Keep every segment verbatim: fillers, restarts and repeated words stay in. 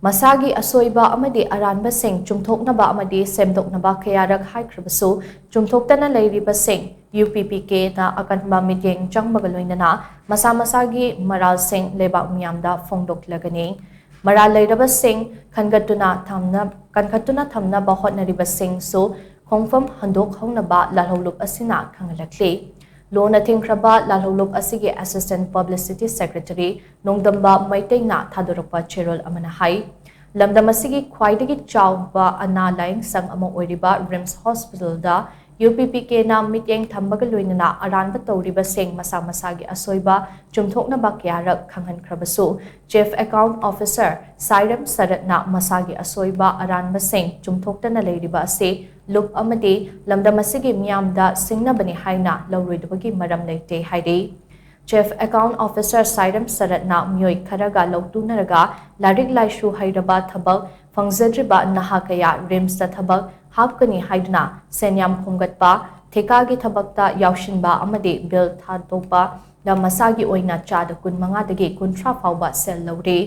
ꯃꯁꯥꯒꯤ ꯑꯁꯣꯏꯕ ꯑꯃꯗꯤ ꯑꯔꯥꯟꯕꯁꯤꯡ ꯆꯨꯝꯊꯣꯛꯅꯕ ꯑꯃꯗꯤ ꯁꯦꯝꯗꯣꯛꯅꯕ ꯀꯌꯥꯔꯛ ꯍꯥꯏꯈ꯭ꯔꯕꯁꯨ, ꯆꯨꯝꯊꯣꯛꯇꯅ ꯂꯩꯔꯤꯕꯁꯤꯡ UPPK ꯅ ꯑꯀꯟꯕ ꯃꯤꯠꯌꯦꯡ ꯆꯪꯕꯒ ꯂꯣꯏꯅꯅ ꯃꯁꯥ ꯃꯁꯥꯒꯤ ꯃꯔꯥꯜꯁꯤꯡ ꯂꯩꯕꯥꯛ ꯃꯤꯌꯥꯝꯗ ꯐꯣꯡꯗꯣꯛꯂꯒꯅꯤ꯫ ꯃꯔꯥꯜ ꯂꯩꯔꯕꯁꯤꯡ ꯈꯟꯒꯠꯇꯨꯅ ꯊꯝꯅ-, ꯀꯟꯈꯠꯇꯨꯅ ꯊꯝꯅꯕ ꯍꯣꯠꯅꯔꯤꯕꯁꯤꯡꯁꯨ ꯈꯣꯡꯐꯝ ꯍꯟꯗꯣꯛꯍꯧꯅꯕ ꯂꯥꯜꯍꯧꯂꯨꯞ ꯑꯁꯤꯅ ꯈꯪꯍꯜꯂꯛꯂꯤ꯫ ꯂꯨꯅ ꯊꯤꯡꯈ꯭ꯔꯕ ꯂꯥꯜꯍꯧꯂꯨꯞ ꯑꯁꯤꯒꯤ Assistant Publicity Secretary ꯅꯣꯡꯗꯝꯕ ꯃꯩꯇꯩꯅ ꯊꯥꯗꯣꯔꯛꯄ ꯆꯦꯔꯣꯜ ꯑꯃꯅ ꯍꯥꯏ, ꯂꯝꯗꯝ ꯑꯁꯤꯒꯤ ꯈ꯭ꯋꯥꯏꯗꯒꯤ ꯆꯥꯎꯕ ꯑꯅꯥ ꯂꯥꯌꯦꯡ ꯁꯪ ꯑꯃ ꯑꯣꯏꯔꯤꯕ RIMS Hospital ꯗ UPPK ꯅ ꯃꯤꯠꯌꯦꯡ ꯊꯝꯕꯒ ꯂꯣꯏꯅꯅ ꯑꯔꯥꯟꯕ ꯇꯧꯔꯤꯕꯁꯤꯡ ꯃꯁꯥ ꯃꯁꯥꯒꯤ ꯑꯁꯣꯏꯕ ꯆꯨꯝꯊꯣꯛꯅꯕ ꯀꯌꯥꯔꯛ ꯈꯪꯍꯟꯈ꯭ꯔꯕꯁꯨ, Chief Account Officer ꯁꯥꯏꯔꯝ ꯁꯔꯠꯅ ꯃꯁꯥꯒꯤ ꯑꯁꯣꯏꯕ ꯑꯔꯥꯟꯕꯁꯤꯡ ꯆꯨꯝꯊꯣꯛꯇꯅ ꯂꯩꯔꯤꯕ ꯑꯁꯤ ꯂꯨꯞ ꯑꯃꯗꯤ ꯂꯝꯗꯝ ꯑꯁꯤꯒꯤ ꯃꯤꯌꯥꯝꯗ ꯁꯤꯡꯅꯕꯅꯤ ꯍꯥꯏꯅ ꯂꯧꯔꯣꯏꯗꯕꯒꯤ ꯃꯔꯝ ꯂꯩꯇꯦ ꯍꯥꯏꯔꯤ꯫ Chief Account Officer ꯁꯥꯏꯔꯝ ꯁꯔꯠꯅ ꯃꯤꯑꯣꯏ ꯈꯔꯒ ꯂꯧꯇꯨꯅꯔꯒ ꯂꯥꯏꯔꯤꯛ ꯂꯥꯏꯁꯨ ꯍꯩꯔꯕ ꯊꯕꯛ ꯐꯪꯖꯗ꯭ꯔꯤꯕ ꯅꯍꯥ ꯀꯌꯥ RIMS ꯇ ꯊꯕꯛ ꯍꯥꯞꯀꯅꯤ ꯍꯥꯏꯗꯨꯅ ꯁꯦꯟꯌꯥꯝ ꯈꯣꯝꯒꯠꯄ, ꯊꯤꯀꯥꯒꯤ ꯊꯕꯛꯇ ꯌꯥꯎꯁꯤꯟꯕ ꯑꯃꯗꯤ bill ꯊꯥꯗꯣꯛꯄꯗ ꯃꯁꯥꯒꯤ ꯑꯣꯏꯅ ꯆꯥꯗ ꯀꯨꯟꯃꯉꯥꯗꯒꯤ ꯀꯨꯟꯊ꯭ꯔꯥ ꯐꯥꯎꯕ ꯁꯦꯜ ꯂꯧꯔꯤ꯫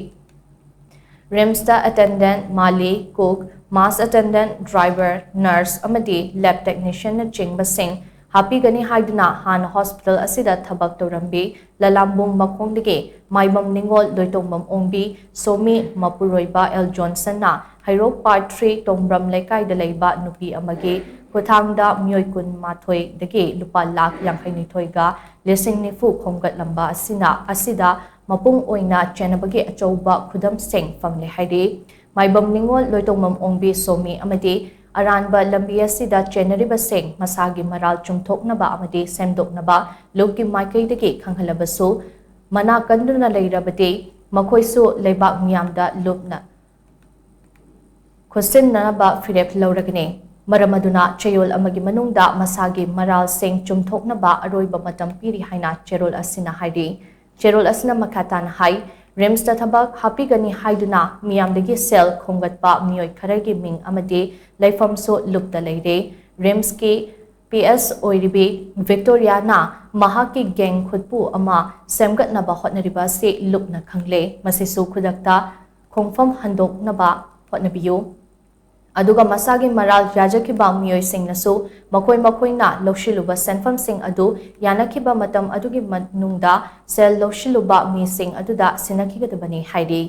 RIMS ꯇ attendant, ꯃꯥꯂꯤ, cook, mass attendant, driver, nurse ꯑꯃꯗꯤ lab technician ꯅꯆꯤꯡꯕꯁꯤꯡ ꯍꯥꯞꯄꯤꯒꯅꯤ ꯍꯥꯏꯗꯨꯅ ꯍꯥꯟꯅ hospital ꯑꯁꯤꯗ ꯊꯕꯛ ꯇꯧꯔꯝꯕꯤ ꯂꯂꯥꯝꯕꯨꯡ ꯃꯈꯣꯡꯗꯒꯤ ꯃꯥꯏꯕꯝ ꯅꯤꯉꯣꯜ ꯂꯣꯏꯇꯣꯡꯕꯝ ꯑꯣꯡꯕꯤ, ꯁꯣꯃꯤ ꯃꯄꯨꯔꯣꯏꯕ ꯑꯦꯜ ꯖꯣꯟꯁꯟꯅ ꯍꯩꯔꯣꯛ Part three ꯇꯣꯡꯕ꯭ꯔꯝ ꯂꯩꯀꯥꯏꯗ ꯂꯩꯕ ꯅꯨꯄꯤ ꯑꯃꯒꯤ ꯈꯨꯠꯊꯥꯡꯗ ꯃꯤꯑꯣꯏ ꯀꯨꯟꯃꯥꯊꯣꯏꯗꯒꯤ ꯂꯨꯄꯥ ꯂꯥꯈ ꯌꯥꯡꯈꯩꯅꯤꯊꯣꯏꯒ ꯂꯤꯁꯤꯡ ꯅꯤꯐꯨ ꯈꯣꯝꯒꯠꯂꯝꯕ ꯑꯁꯤꯅ, ꯑꯁꯤꯗ ꯃꯄꯨꯡ ꯑꯣꯏꯅ ꯆꯦꯟꯅꯕꯒꯤ ꯑꯆꯧꯕ ꯈꯨꯗꯝꯁꯤꯡ ꯐꯪꯂꯦ ꯍꯥꯏꯔꯤ꯫ ꯃꯥꯏꯕꯝ ꯅꯤꯉꯣꯜ ꯂꯣꯏꯇꯣꯡꯕꯝ ꯑꯣꯡꯕꯤ ꯁꯣꯃꯤ ꯑꯃꯗꯤ ꯑꯔꯥꯟꯕ ꯂꯝꯕꯤ ꯑꯁꯤꯗ ꯆꯦꯟꯅꯔꯤꯕꯁꯤꯡ ꯃꯁꯥꯒꯤ ꯃꯔꯥꯜ ꯆꯨꯝꯊꯣꯛꯅꯕ ꯑꯃꯗꯤ ꯁꯦꯝꯗꯣꯛꯅꯕ ꯂꯨꯞꯀꯤ ꯃꯥꯏꯀꯩꯗꯒꯤ ꯈꯪꯍꯜꯂꯕꯁꯨ, ꯃꯅꯥ ꯀꯟꯗꯨꯅ ꯂꯩꯔꯕꯗꯤ ꯃꯈꯣꯏꯁꯨ ꯂꯩꯕꯥꯛ ꯃꯤꯌꯥꯝꯗ ꯂꯨꯞꯅ ꯈꯨꯠꯁꯤꯟꯅꯅꯕ ꯐꯤꯔꯦꯞ ꯂꯧꯔꯒꯅꯤ꯫ ꯃꯔꯝ ꯑꯗꯨꯅ ꯆꯌꯣꯜ ꯑꯃꯒꯤ ꯃꯅꯨꯡꯗ ꯃꯁꯥꯒꯤ ꯃꯔꯥꯜꯁꯤꯡ ꯆꯨꯝꯊꯣꯛꯅꯕ ꯑꯔꯣꯏꯕ ꯃꯇꯝ ꯄꯤꯔꯤ ꯍꯥꯏꯅ ꯆꯦꯔꯣꯜ ꯑꯁꯤꯅ ꯍꯥꯏꯔꯤ꯫ ꯆꯦꯔꯣꯜ ꯑꯁꯤꯅ ꯃꯈꯥ ꯇꯥꯅ ꯍꯥꯏ, RIMS ꯇ ꯊꯕꯛ ꯍꯥꯞꯄꯤꯒꯅꯤ ꯍꯥꯏꯗꯨꯅ ꯃꯤꯌꯥꯝꯗꯒꯤ ꯁꯦꯜ ꯈꯣꯝꯒꯠꯄ ꯃꯤꯑꯣꯏ ꯈꯔꯒꯤ ꯃꯤꯡ ꯑꯃꯗꯤ ꯂꯩꯐꯝꯁꯨ ꯂꯨꯞꯇ ꯂꯩꯔꯦ꯫ RIMS ꯀꯤ PS ꯑꯣꯏꯔꯤꯕꯤ ꯚꯤꯛꯇꯣꯔꯤꯌꯥꯅ ꯃꯍꯥꯛꯀꯤ gang ꯈꯨꯠꯄꯨ ꯑꯃ ꯁꯦꯝꯒꯠꯅꯕ ꯍꯣꯠꯅꯔꯤꯕ ꯑꯁꯤ ꯂꯨꯞꯅ ꯈꯪꯂꯦ꯫ ꯃꯁꯤꯁꯨ ꯈꯨꯗꯛꯇ ꯈꯣꯡꯐꯝ ꯍꯟꯗꯣꯛꯅꯕ ꯍꯣꯠꯅꯕꯤꯌꯨ꯫ ꯑꯗꯨꯒ ꯃꯁꯥꯒꯤ ꯃꯔꯥꯜ ꯌꯥꯖꯈꯤꯕ ꯃꯤꯑꯣꯏꯁꯤꯡꯅꯁꯨ ꯃꯈꯣꯏ ꯃꯈꯣꯏꯅ ꯂꯧꯁꯤꯜꯂꯨꯕ ꯁꯦꯟꯐꯝꯁꯤꯡ ꯑꯗꯨ ꯌꯥꯅꯈꯤꯕ ꯃꯇꯝ ꯑꯗꯨꯒꯤ ꯃꯅꯨꯡꯗ ꯁꯦꯜ ꯂꯧꯁꯤꯜꯂꯨꯕ ꯃꯤꯁꯤꯡ ꯑꯗꯨꯗ ꯁꯤꯟꯅꯈꯤꯒꯗꯕꯅꯤ ꯍꯥꯏꯔꯤ꯫